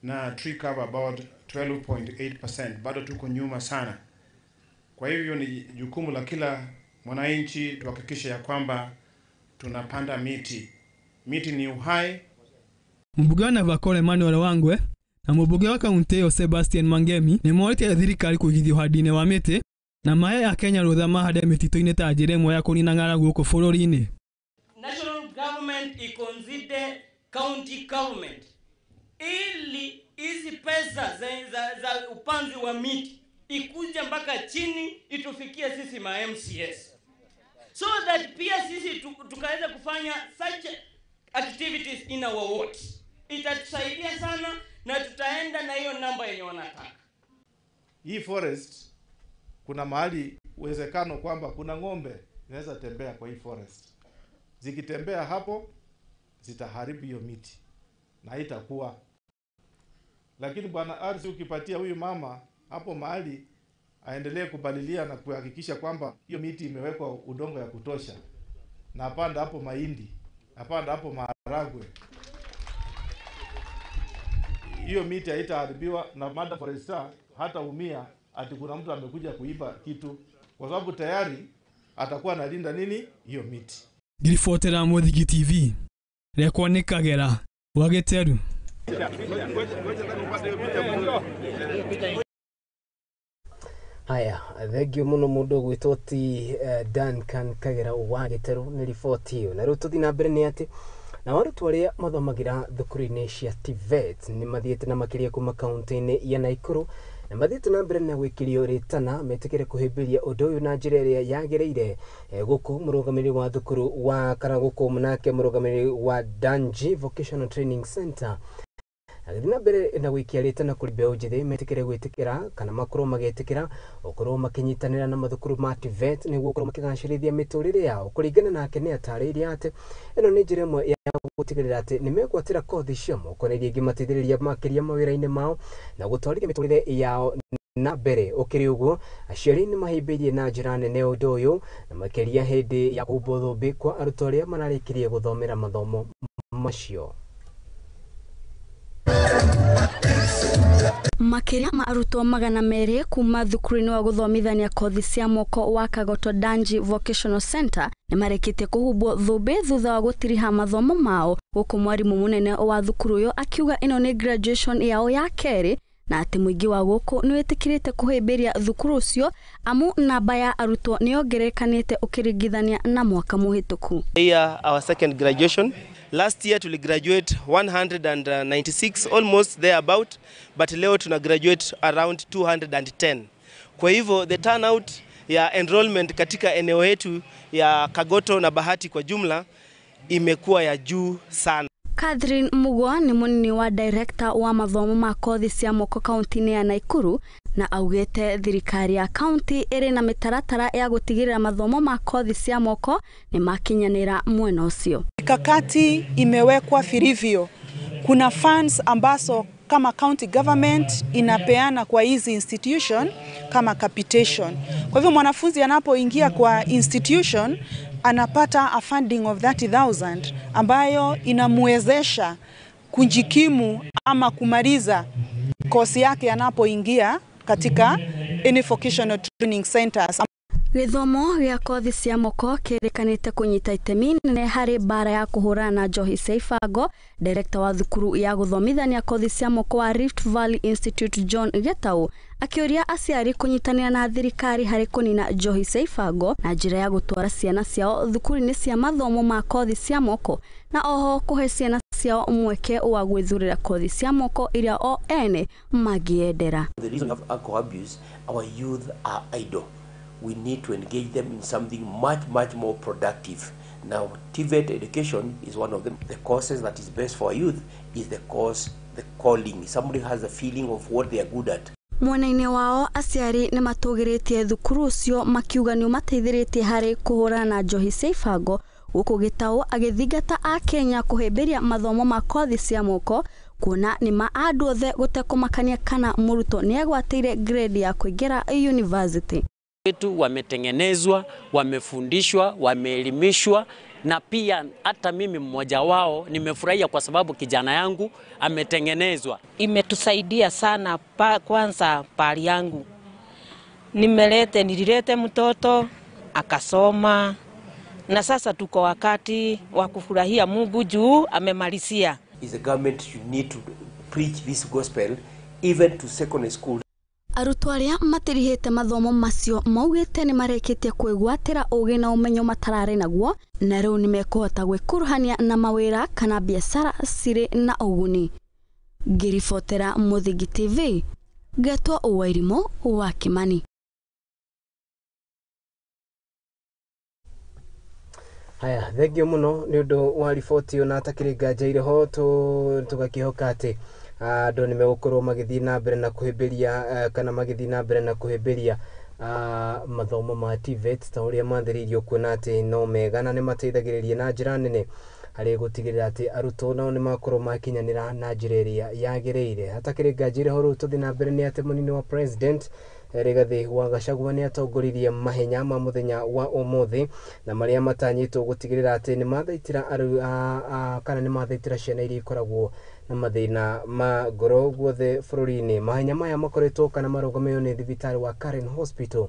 na tree cover about 12.8%. Bado tuko nyuma sana. Kwa hivyo ni jukumu la kila mwananchi tuhakikishe ya kwamba tunapanda miti. Miti ni uhai. Mbunge wa Navakoro Emmanuel Wangwe na mũmbunge wa kaunti ĩyo Sebastian Mangemi nĩ morĩtie thirikari kũigithia ũhandi-inĩ wa mĩtĩ na mahe Akenya rũtha mahande mĩtitũ-inĩ ta njĩra ĩmwe ya kũnina ng'aragu gũkũ bũrũri-inĩ. National government iconsider county government ili hizi pesa za upanzi wa miti ikuje mpaka chini itufikie sisi ma MCS, so that pia sisi tukaweza kufanya such activities in our ward. Itatusaidia sana na tutaenda na hiyo namba yenye wanataka. Hii forest kuna mahali uwezekano kwamba kuna ng'ombe inaweza tembea kwa hii forest. Zikitembea hapo zitaharibu hiyo miti na itakuwa Lakini bwana RC, ukipatia huyu mama hapo mahali aendelee kupalilia na kuhakikisha kwamba hiyo miti imewekwa udongo ya kutosha, na apanda hapo mahindi, apanda hapo maharagwe, hiyo miti haitaharibiwa na madam forester hata umia ati kuna mtu amekuja kuiba kitu, kwa sababu tayari atakuwa analinda nini hiyo miti. Ngiribotera Mũthingi TV rekwa nĩ Kagera wa Gĩteru. Haya, thengio muno mundu ũgwĩtwo ti Duncan Kagera wa Gĩteru nĩ riboti ĩyo. Na rĩu tũthiĩ na mbere nĩ atĩ na arutwo arĩa mathomagĩra thukuru-inĩ cia TVET nĩ mathiĩte na makĩria kuma kaunti-inĩ ya Naikuru na mathiĩte na mbere na gwĩkĩrio rĩtana metĩkĩre kũhĩmbĩria ũndũ ũyũ na njĩra ĩrĩa yagĩrĩire. Gũkũ mũrũgamĩrĩri wa thukuru wa kana gũkũ nake mũrũgamĩrĩri wa Danji Vocational Training Center agĩthiĩ na mbere na gwĩkia rĩtana kũrĩ mbeũ njĩthĩ metĩkĩre gwĩtĩkĩra kana makorwo magĩtĩkĩra gũkorwo makĩnyitanĩra na mathukuru ma TVET nĩguo gũkorwo makĩgacĩrithia mĩtũrĩre yao. Kũringana nake nĩ atarĩirie atĩ ĩno nĩ njĩra ĩmwe ya gũtigĩrĩra atĩ nĩ megwatĩra kothi cia moko na iria ingĩmateithĩrĩria makĩria mawĩra-inĩ mao na gũtwarithia mĩtũrĩre yao na mbere. Ũkĩrĩ ũguo, aciari nĩ mahĩmbĩirie na njĩra nene ũndũ ũyũ na makĩria hĩndĩ ya kũhumbwo thũmbĩ kwa arutwo arĩa mararĩkirie gũthomera mathomo macio. Makĩria ma arutwo 200 kuma thukuru-inĩ wa gũthomithania kothi cia moko wa Kagoto Danji Vocational Center nĩ marĩkĩtie kũhumbwo thũmbĩ thutha wa gũtiriha mathomo mao, gũkũ mwarimũ mũnene wa thukuru ũyũ akiuga ĩno nĩ graduation yao ya kerĩ na atĩ mũingĩ wa gũkũ nĩ wĩtĩkĩrĩte kũhĩmbĩria thukuru ũcio amu namba ya arutwo nĩ yongererekanĩte ũkĩringithania na mwaka mũhĩtũku. Here our second graduation. Last year tuli graduate 196 almost thereabout, but leo tuna graduate around 210. Kwa hivyo the turnout ya enrollment katika eneo yetu ya Kagoto na Bahati kwa jumla imekuwa ya juu sana. Catherine Mugwa nĩ mũnini wa director wa mathomo ma kothi cia moko kaunti-inĩ ya Naikuru na augĩte thirikari ya kaunti ĩrĩ na mĩtaratara ya gũtigĩrĩra mathomo ma kothi cia moko nĩ makinyanĩra mwena ũcio. Mikakati imewekwa vilivyo. Kuna funds ambazo kama county government inapeana kwa hizi institution kama capitation. Kwa hivyo mwanafunzi anapoingia kwa institution anapata a funding of 30,000 ambayo inamwezesha kujikimu ama kumaliza kosi yake anapoingia katika any vocational training centers. Gĩthomo gĩa kothi cia moko kĩrĩkanĩte kũnyita itemi nene harĩ mbara ya kũhũrana na njohi cia ibango. Director wa thukuru ya gũthomithania kothi cia moko wa Rift Valley Institute John Getau akĩũria aciari kũnyitanĩra na thirikari harĩ kũnina njohi cia ibango na njĩra ya gũtwara ciana ciao thukuru-inĩ cia mathomo ma kothi cia moko na oho kũhe ciana ciao mweke wa gwĩthurĩra kothi cia moko iria o ene mangĩendera. The reason of alcohol abuse, our youth are idle. We need to engage them in something much, much more productive. Now, TVET education is one of them. The courses that is best for youth is the course, the calling. Somebody has a feeling of what they are good at. Mwena-inĩ wao aciari nĩ matũgĩrĩtie thukuru ũcio makiuga nĩ ũmateithĩrĩtie harĩ kũhũrana na njohi cia ibango, gũkũ Gĩtaũ agĩthingata a Kenya kũhĩmbĩria mathomo ma kothi cia moko kuona nĩ ma andũ othe gũtekũmakania kana mũrutwo nĩ agwatĩire grade ya kũingĩra university. Wetu wametengenezwa, wamefundishwa, wameelimishwa, na pia hata mimi mmoja wao nimefurahia kwa sababu kijana yangu ametengenezwa. Imetusaidia sana kwanza pali yangu. Nililete mtoto akasoma na sasa tuko wakati wa kufurahia Mungu juu amemalizia. Is the government you need to preach this gospel even to secondary school. Arutwo arĩa matirihĩte mathomo macio maugĩte nĩ marĩkĩtie kwĩgwatĩra ũgĩ na ũmenyo matararĩ naguo na rĩu nĩ mekũhota gwĩkuruhania na mawĩra kana biacara cirĩ na ũguni. Ngĩribotera Mũthingi TV, ngetwo Ũwairimũ wa Kimani. Haya, thengio mũno nĩ ũndũ wa riboti ĩyo na atakĩrĩ nganja irĩ ho tũgakĩhoka atĩ andũ nĩ megũkorwo magĩthiĩ na mbere na kũhĩmbĩria kana magĩthiĩ na mbere na kũhĩmbĩria mathomo ma TVET ta ũrĩa mathĩrĩirio kuona atĩ no mega na nĩ mateithagĩrĩria na njĩra nene. Harĩ gũtigĩrĩra atĩ arutwo nao nĩ makorwo makinyanĩra na njĩra ĩrĩa yagĩrĩire. Hatakĩrĩ nganja ũhoro tũthiĩ na mbere nĩ atĩ mũnini wa president Rigathi wa Gachagua nĩ atongoririe mahenya ma mũthenya wa ũmũthĩ na marĩa matanyĩtwo gũtigĩrĩra atĩ nĩ mathaitĩra kana nĩ mathaitĩra ciana iria ikoragwo na mathĩna ma ngoro guothe bũrũri-inĩ. Mahenya maya makoretwo kana marũgamĩrĩirwo nĩ thibitarĩ wa Karen Hospital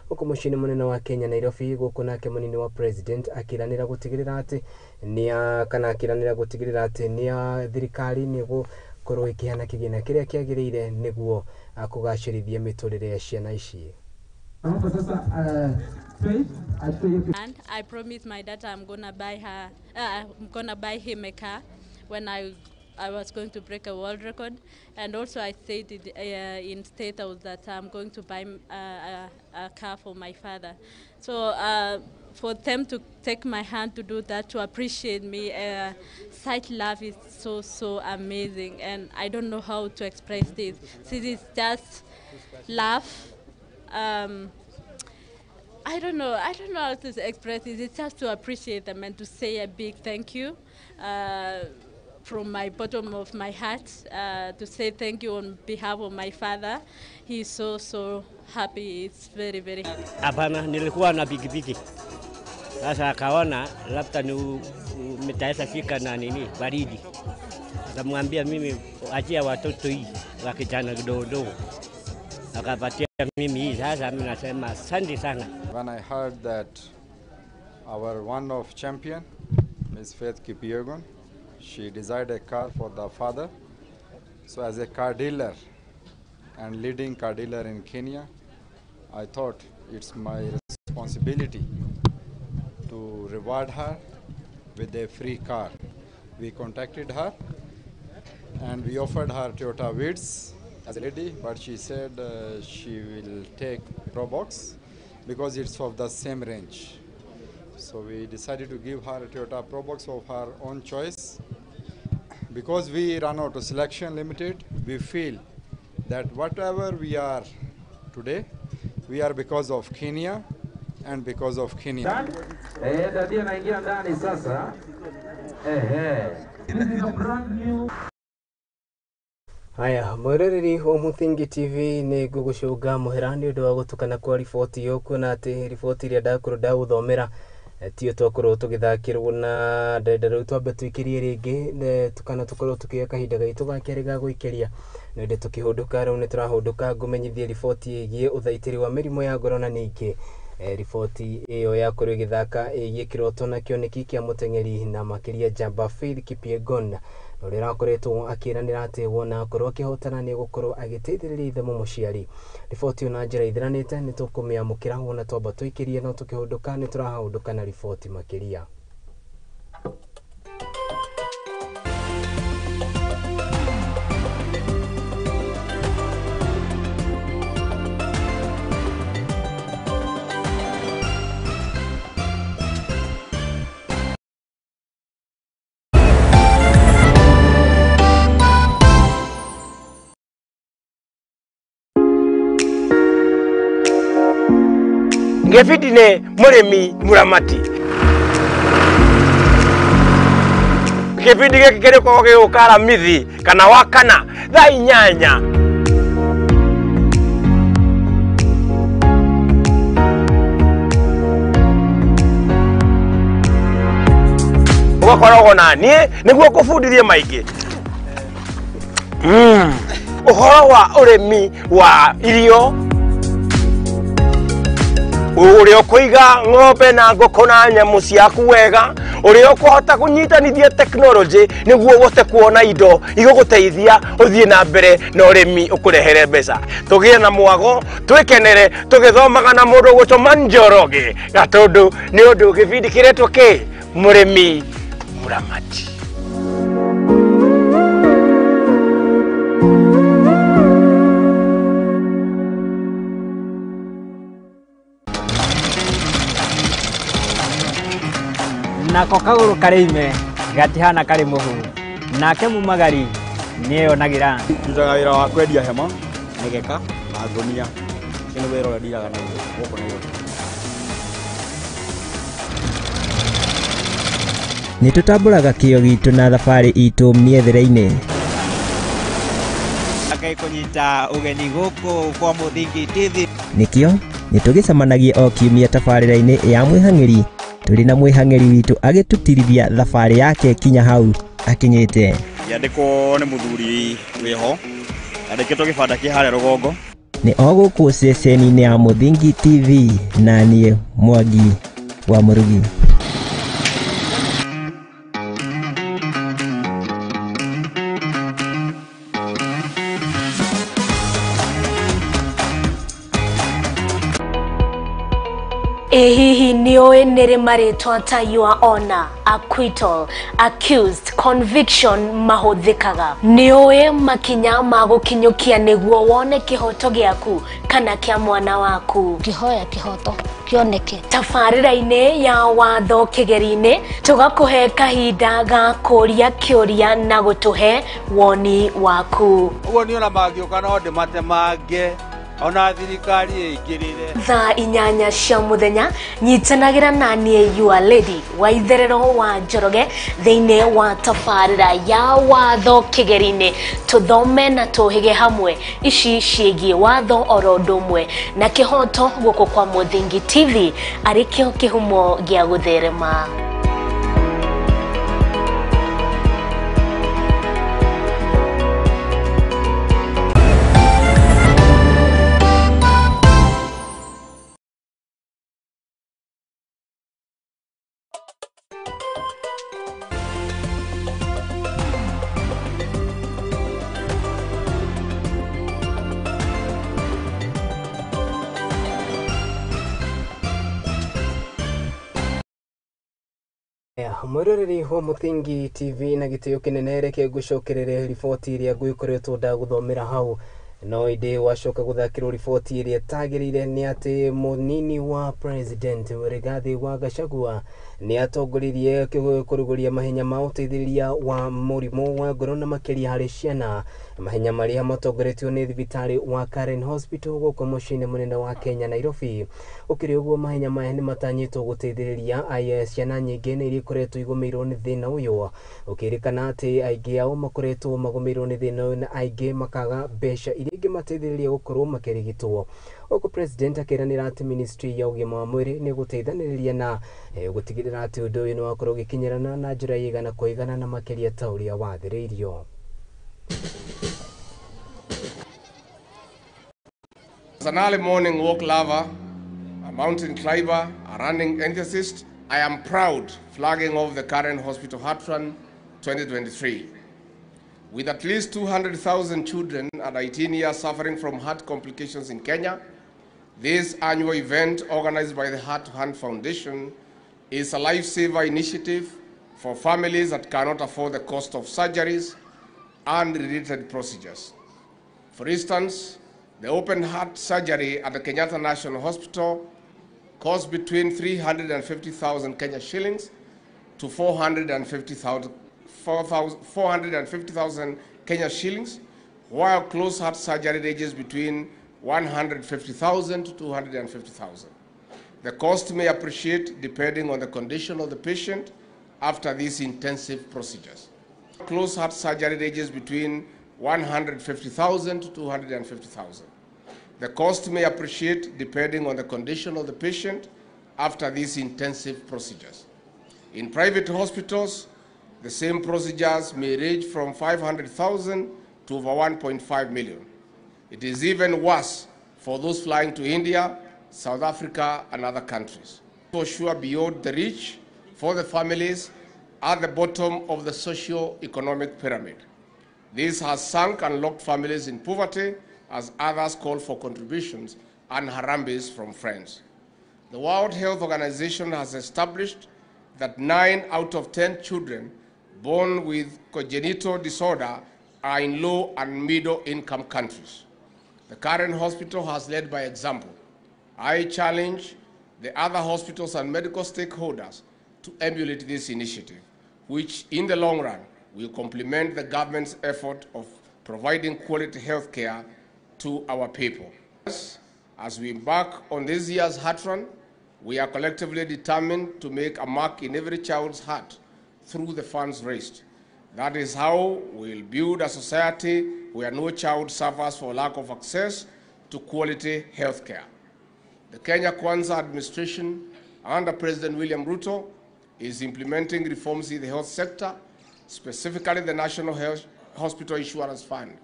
gũkũ mũciĩ-inĩ mũnene wa Kenya Nairobi. Gũkũ nake mũnini wa president akĩranĩra gũtigĩrĩra atĩ nĩ kana akĩranĩra gũtigĩrĩra atĩ nĩ thirikari nĩ gũkorwo ĩkĩheana kĩgĩna kĩrĩa kĩagĩrĩire nĩguo kũgacĩrithia mĩtũrĩre ya ciana ici. And I promised my daughter I'm gonna buy her, I'm gonna buy him a car when I was going to break a world record, and also I stated in State House that I'm going to buy a car for my father. So for them to take my hand to do that, to appreciate me, such love is so, so amazing, and I don't know how to express this. This is just love. I don't know how to express it. It's just to appreciate them and to say a big thank you. From my bottom of my heart, to say thank you on behalf of my father. He's so, so happy. It's very, very happy. Hapana, nilikuwa na pikipiki. Sasa akaona labda ni mtaweza fika na nini baridi. Akamwambia mimi achia watoto hii wa kijana kidogo. Akapatia mimi hii. Sasa mimi nasema asante sana. When I heard that our one of champion, Miss Faith Kipyegon, she desired a car for the father. So as a car dealer and leading car dealer in Kenya, I thought it's my responsibility to reward her with a free car. We contacted her and we offered her Toyota Vitz as a lady, but she said she will take Probox because it's of the same range. So we decided to give her a Toyota Probox of her own choice. Because we run Auto Selection Limited, we feel that whatever we are today, we are because of Kenya and because of Kenya. Haya, mwiroreri wa Muthingi TV nĩ ngũgũcũnga mũhera nĩ ũndũ wa gũtukana kwa riboti ĩyo, kuona atĩ riboti ĩrĩa ndakorwo ndagũthomera tio twakorwo tũgĩthakĩrwo na ndenda rĩu twambe tũikĩrie rĩngĩ tukana tũkorwo tũkĩoya kahinda gaitũ ga kerĩ ga gũikĩria nĩ ũndũ tũkĩhũndũka rĩu nĩ tũrahũndũka ngũmenyithie riboti ĩgiĩ ũthaitĩri wa mĩrimũ ya ngoro na ningĩ riboti ĩyo yakorwo ĩgĩthaka ĩgiĩ kĩroto na kĩoneki kĩa mũteng'eri na makĩria njamba Faith Kipyegon ũrĩa ũrakoretwo akĩranĩra atĩ wona akorwo akĩhotana nĩ egũkorwo agĩteithĩrĩria ithe mũmũciari. Riboti ĩyo na njĩra ithiranĩte nĩ tũkũmĩamũkĩra wona twamba tũikĩrie no tũkĩhũndũka nĩ tũrahũndũka na riboti makĩria. Ngefiti ne murimi muramati kibindi giki kirikoragwo gĩgũka Aramithi kana Wakana thaa 8. Ũgakoragwo na niĩ nĩguo ngũbundithie maingĩ ũhoro wa ũrĩmi wa irio, ũrĩa ũkũiga ng'ombe na ngũkũ na nyamũ ciaku wega, ũrĩa ũkũhota kũnyitanithia tekinoronjĩ nĩguo ũhote kuona indo igũgũteithia ũthiĩ na mbere na ũrĩmi ũkũrehere mbeca. Tũgĩe na mwago, twĩkenere tũgĩthomaga na mũndũ ũgwĩtwo Njoroge Gatũndũ nĩ ũndũ gĩbindi kĩretwo kĩ Mũrĩmi Mũramati. Nako kagũrũ karĩ ime gatihana karĩ mũhu, nake mumagari nĩeyonagĩra. Ndutaga wĩra wa kwendia hema, mĩgeka na ngũnia. Ũcio nĩ wĩra ũrĩa ndiraga naguo gũkũ Nairobi. Nĩ tũtambũraga kĩo gitũ na thabarĩ itũ mĩethere-inĩ. Ngai kũnyita ũgeni gũkũ kwa Mũthingi TV. Nĩkĩo nĩ tũgĩcemanagia o kiumia tabarĩra-inĩ ya mwĩhang'ĩri tũrĩ na mwĩhang'ĩri witũ agĩtũtirithia thabarĩ yake kinya hau akinyĩte. Yandĩkwo nĩ mũthuri wĩho andĩkĩtwo gĩbanda kĩ harĩa rũgongo. Nĩ o gũkũ ceceni-inĩ ya Mũthingi TV na niĩ Mwangi wa Mũrugi. Ĩ hihi nĩũĩ nĩrĩ marĩtwa ta your honor, acquittal, accused, conviction mahũthĩkaga? Nĩũĩ makinya ma gũkinyũkia nĩguo wone kĩhoto gĩaku kana kĩa mwana waku? Ngĩhoya kĩhoto kĩoneke. Tabarĩra-inĩ ya watho kĩgeri-inĩ tũgakũhe kahinda ga kũria kĩũria na gũtũhe woni waku. Ũguo niĩ ona mangĩũka no ndĩmatemange ona thirikari ĩingĩrĩre. Thaa 8 cia mũthenya nyitanagĩra na niĩ your lady wa itherero wa Njoroge thĩinĩ wa tabarĩra ya watho kĩgeri-inĩ, tũthome na tũhĩge hamwe ici ciĩgiĩ watho oro ũndũ ũmwe na kĩhoto gũkũ kwa Mũthingi TV arĩ kĩo kĩhumo gĩa gũtherema. Mwĩroreri wa Mũthingi TV na gĩtĩo kĩnene reke ngũcokerere riboti ĩrĩa ngũgĩkoretwo ndagũthomera hau no ĩndĩ wacoka gũthakĩrwo riboti ĩrĩa ĩtagĩrĩire nĩ atĩ mũnini wa president Rigathi wa Gachagua nĩ atongoririe kũrugũria mahenya ma ũteithĩrĩria wa mũrimũ wa ngoro na makĩria harĩ ciana, mahenya marĩa matongoretio nĩ thibitarĩ wa Karen Hospital gũkũ mũciĩ-inĩ mũnene wa Kenya Nairobi. Gũkĩrĩ ũguo mahenya maya nĩ matanyĩtwo gũteithĩrĩria ciana nyingĩ na iria ikoretwo igũmĩirwo nĩ thĩna ũyũ, gũkĩrĩkana atĩ aingĩ ao makoretwo magũmĩirwo nĩ thĩna ũyũ na aingĩ makaga mbeca iria ingĩmateithĩrĩria gũkorwo makĩrigitwo. Gũkũ president akĩranĩra atĩ ministry ya ũgima wa mwĩrĩ nĩ gũteithanĩrĩria na gũtigĩrĩra atĩ ũndũ ũyũ nĩ wakorwo ũgĩkinyĩrana na njĩra ya igana kwa igana na makĩria ta ũrĩa wathĩrĩirio. As an early morning walk lover, a mountain climber, a running enthusiast, I am proud flagging off the Karen Hospital Heart Run 2023. With at least 200,000 children under 18 years suffering from heart complications in Kenya, this annual event organized by the Heart to Hand Foundation is a lifesaver initiative for families that cannot afford the cost of surgeries and related procedures. For instance, the open heart surgery at the Kenyatta National Hospital costs between 350,000 Kenya shillings to 450,000 Kenya shillings, while closed heart surgery ranges between 150,000 to 250,000. The cost may appreciate depending on the condition of the patient after these intensive procedures. Closed heart surgery ranges between 150,000 to 250,000. The cost may appreciate depending on the condition of the patient after these intensive procedures. In private hospitals, the same procedures may range from 500,000 to over 1.5 million. It is even worse for those flying to India, South Africa, and other countries. For sure, beyond the reach for the families at the bottom of the socio-economic pyramid. This has sunk and locked families in poverty as others call for contributions and harambes from friends. The World Health Organization has established that 9 out of 10 children born with congenital disorder are in low and middle income countries. The Karen Hospital has led by example. I challenge the other hospitals and medical stakeholders to emulate this initiative, which in the long run will complement the government's effort of providing quality health care to our people. As we embark on this year's Heart Run, we are collectively determined to make a mark in every child's heart through the funds raised. That is how we'll build a society where no child suffers for lack of access to quality health care. The Kenya Kwanza administration under President William Ruto is implementing reforms in the health sector, specifically the National Health Hospital Insurance Fund.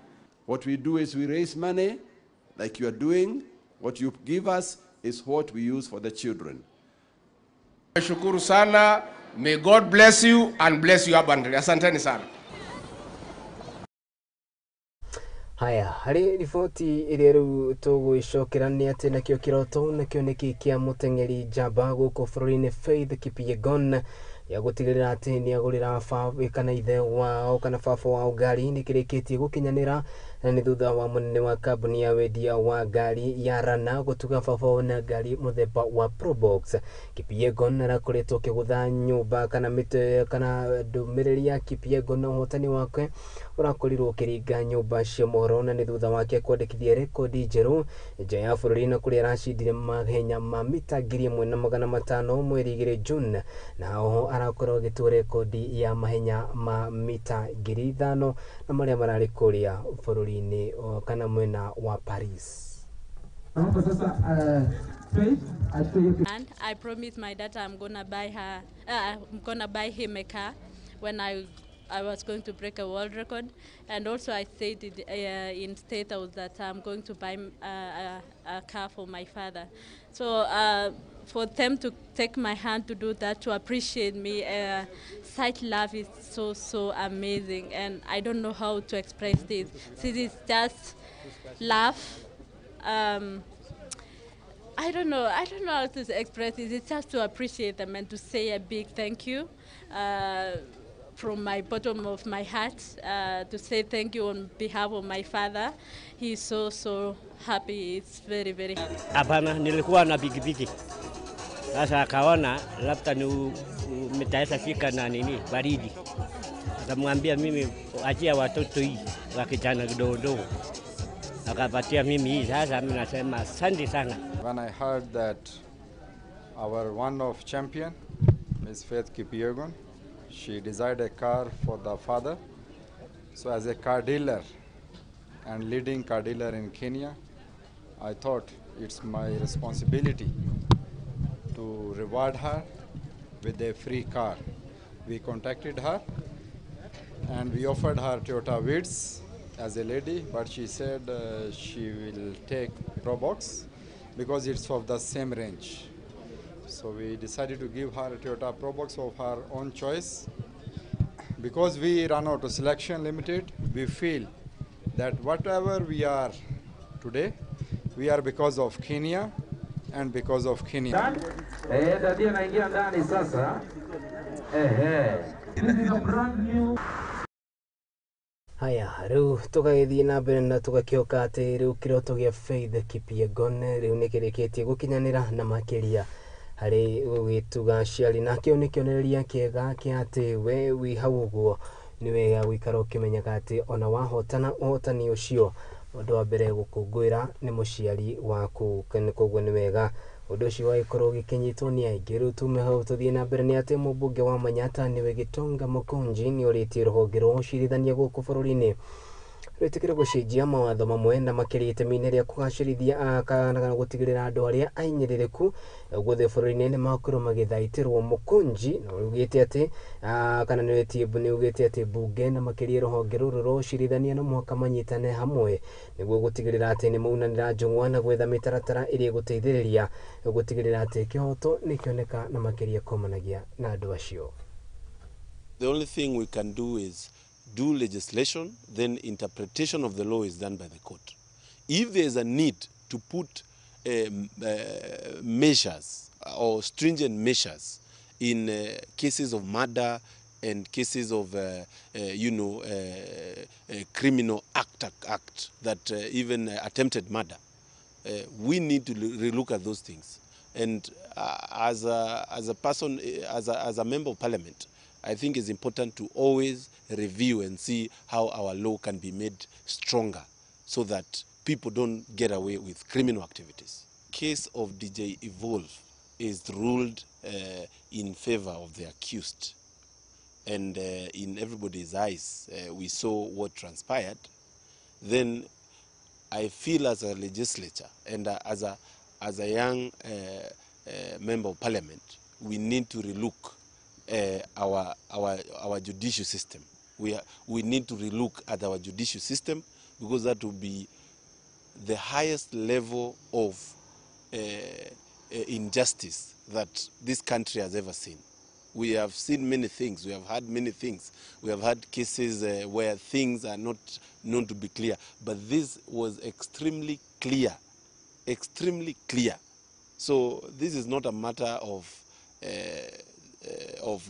What we do is we raise money, like you are doing. What you give us is what we use for the children. Shukuru sana. May God bless you and bless you abundantly. Asanteni sana. Haya, harĩ riboti ĩrĩa rĩu tũgwĩcokera nĩ atĩ nakĩo kĩroto nakĩo nĩkĩ kĩa mũteng'eri njamba gũkũ bũrũri-inĩ Faith Kipyegon ya gũtigĩrĩra atĩ nĩ agũrĩra baba kana ithe wao kana baba wao ngari nĩ kĩrĩkĩtie gũkinyanĩra, na nĩ thutha wa mũnene wa kambuni ya wendia wa ngari ya Rana gũtuga baba wao na ngari mũthemba wa Probox. Kipyegon arakoretwo akĩgũtha nyũmba kana mĩtĩ kana ndũmĩrĩri ya Kipyegon na ũhotani wake ũrakorirwo ũkĩringa nyũmba cia mohoro, na nĩ thutha wake kwandĩkithia rekodi njerũ nja ya bũrũri na kũrĩa aracindire mahenya ma mita 1500 mweri 2 June, na oho arakorwo agĩtua rekodi ya mahenya ma mita 5000 na marĩa mararĩ kũrĩa bũrũri-inĩ kana mwena wa Paris. And I promised my daughter I'm gonna buy her, I'm gonna buy him a car when I was going to break a world record, and also I said in State House that I'm going to buy a car for my father. So for them to take my hand to do that, to appreciate me, such love is so, so amazing, and I don't know how to express this. This is just love. I don't know how to express it. It's just to appreciate them and to say a big thank you. From my bottom of my heart, to say thank you on behalf of my father. He's so, so happy. It's very, very happy. Hapana, nilikuwa na pikipiki. Sasa akaona labda ni nitaweza fika na nini baridi. Akamwambia mimi achia watoto hii wa kijana kidogo. Akapatia mimi hii. Sasa mimi nasema asante sana. When I heard that our one of champion, Miss Faith Kipyegon, she desired a car for the father. So as a car dealer and leading car dealer in Kenya, I thought it's my responsibility to reward her with a free car. We contacted her and we offered her Toyota Vitz as a lady, but she said she will take Probox because it's of the same range. So we decided to give her a Toyota Probox of her own choice. Because we run Auto Selection Limited, we feel that whatever we are today, we are because of Kenya and because of Kenya. Haya, rĩu tũgagĩthiĩ na mbere na tũgakĩoka atĩ rĩu kĩroto gĩa Faith Kipyegon rĩu nĩ kĩrĩkĩtie gũkinyanĩra na makĩria harĩ gũgĩtuga aciari, na kĩo nĩ kĩonereria kĩega kĩa atĩ we wĩ hau ũguo nĩ wega gũikara ũkĩmenyaga atĩ ona wahotana ũhotani ũcio ũndũ wa mbere gũkũngũĩra nĩ mũciari waku, koguo nĩ wega ũndũ ũcio wagĩkorwo ũgĩkĩnyitwo nĩ aingĩ. Rĩu tume hau tũthiĩ na mbere nĩ atĩ mũmbunge wa Manyatta nĩwe Gitonga Mũkonji nĩ ũrĩtie rũhonge rwa ũcirithania gũkũ bũrũri-inĩ rwĩtĩkĩre gũcenjia mawatho mamwe na makĩria itemi-inĩ rĩa kũgacĩrithia kana gũtigĩrĩra andũ arĩa ainyĩrĩrĩku guothe bũrũri-inĩ nĩ makorwo magĩthaitĩrwo. Mũkonji na ugĩte atĩ kana nĩ ugĩte atĩ mbunge na makĩria rũhonge rũrũ rwa ũcirithania no mũhaka manyitane hamwe nĩguo gũtigĩrĩra atĩ nĩ maunanĩra njũng'wa na gwetha mĩtaratara ĩrĩa ĩgũteithĩrĩria gũtigĩrĩra atĩ kĩhoto nĩ kĩoneka na makĩria kumanagia na andũ acio. The only thing we can do is do legislation, then interpretation of the law is done by the court. If there is a need to put measures or stringent measures in cases of murder and cases of criminal act that even attempted murder, we need to relook at those things. And as a person, as a member of parliament, I think it's important to always review and see how our law can be made stronger so that people don't get away with criminal activities. Case of DJ Evolve is ruled in favor of the accused. and in everybody's eyes we saw what transpired, then I feel as a legislature and as a young member of parliament, we need to relook our judicial system. We need to relook at our judicial system, because that will be the highest level of injustice that this country has ever seen. We have seen many things, we have had many things. We have had cases where things are not known to be clear, but this was extremely clear, extremely clear. So this is not a matter of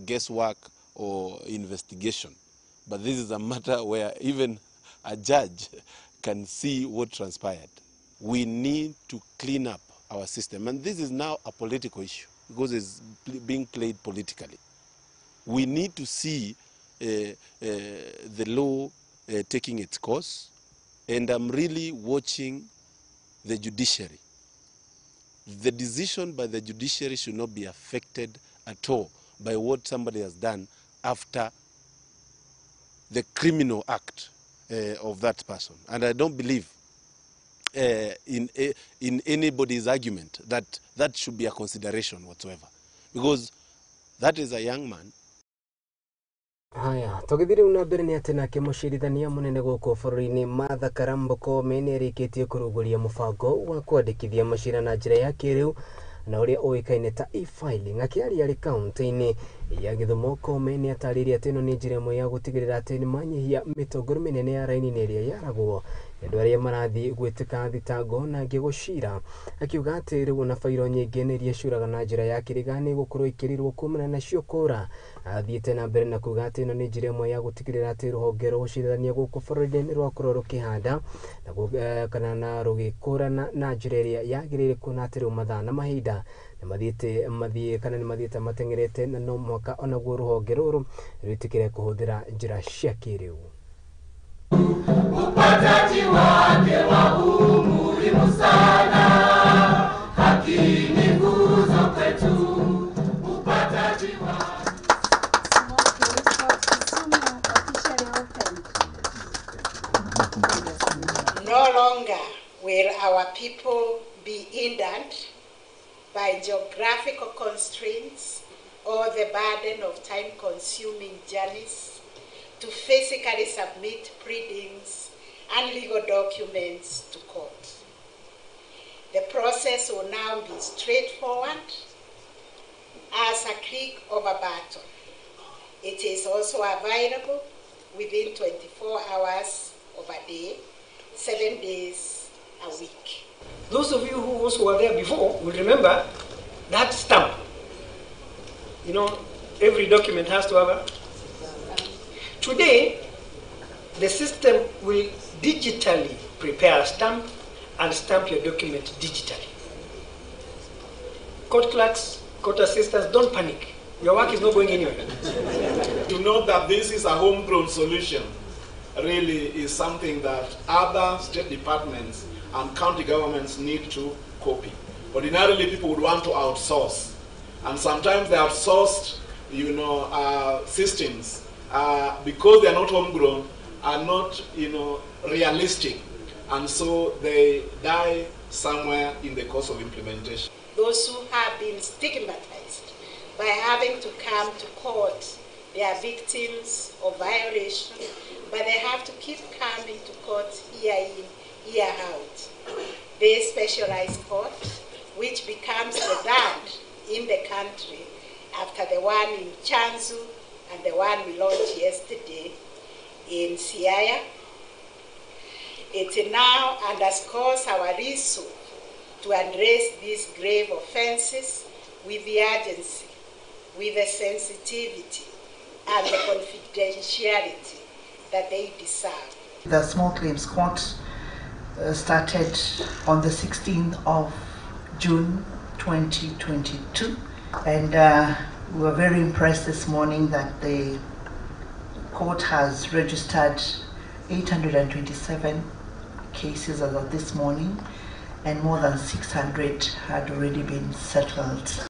guesswork or investigation, but this is a matter where even a judge can see what transpired. We need to clean up our system, and this is now a political issue because it's being played politically. We need to see the law taking its course, and I'm really watching the judiciary. The decision by the judiciary should not be affected at all by what somebody has done after the criminal act of that person. And I don't believe in anybody's argument that that should be a consideration whatsoever, because that is a young man. Haya, tũgĩthiĩ rĩu na mbere nĩ atĩ nake mũcirithania mũnene gũkũ bũrũri-inĩ Martha Karambo Koome nĩarĩkĩtie kũrũgũria mũbango wa kwandĩkithia macira na njĩra ya kĩrĩu na ũrĩa ũĩkaine ta e-filing. Akĩaria arĩ kaunti-inĩ ya Gĩthumo, Koome nĩatarĩirie atĩ ĩno nĩ njĩra ĩmwe ya gũtigĩrĩra atĩ nĩmanyihia mĩtongoro mĩnene ya raini-inĩ ĩrĩa yaragwo nĩ andũ arĩa marathiĩ gwĩtĩka thitango na angĩ gũcira. Akiuga atĩ rĩu ona bairo nyingĩ nĩ iria ciũraga na njĩra ya kĩrĩga nĩ gũkorwo ikĩrirwo kumana nacio kũra. Athiĩte na mbere na kuuga atĩ ĩno nĩ njĩra ĩmwe ya gũtigĩrĩra atĩ rũhonge rwa ũcirithania gũkũ bũrũri-inĩ nĩ rwakorwo rũkĩhanda na kana na rũgĩkũrana na njĩra ĩrĩa yagĩrĩire, kuona atĩ rĩu mathaa na mahinda nĩ mathiĩte mateng'erete, na no mũhaka onaguo rũhonge rũrũ rwĩtĩkĩre kũhũthĩra njĩra cia kĩrĩu. Upataji wake wa umuhimu sana, haki ni nguzo kwetu. Upataji wake. No longer will our people be hindered by geographical constraints or the burden of time-consuming journeys to physically submit pleadings and legal documents to court. The process will now be straightforward as a click of a button. It is also available within 24 hours of a day, 7 days a week. Those of you who also were there before will remember that stamp. You know, every document has to have a... Today, the system will digitally prepare a stamp and stamp your document digitally. Court clerks, court assistants, don't panic. Your work is not going anywhere. To know that this is a homegrown solution really is something that other state departments and county governments need to copy. Ordinarily, people would want to outsource, and sometimes they outsourced, systems because they are not homegrown, are not, realistic, and so they die somewhere in the course of implementation. Those who have been stigmatized by having to come to court, they are victims of violation, but they have to keep coming to court year in, year out. This specialized court, which becomes the third in the country after the one in Chanzu and the one we launched yesterday in Siaya, it now underscores our resolve to address these grave offenses with the urgency, with the sensitivity, and the confidentiality that they deserve. The Small Claims Court started on the 16th of June 2022, and we were very impressed this morning that the court has registered 827 cases as of this morning, and more than 600 had already been settled.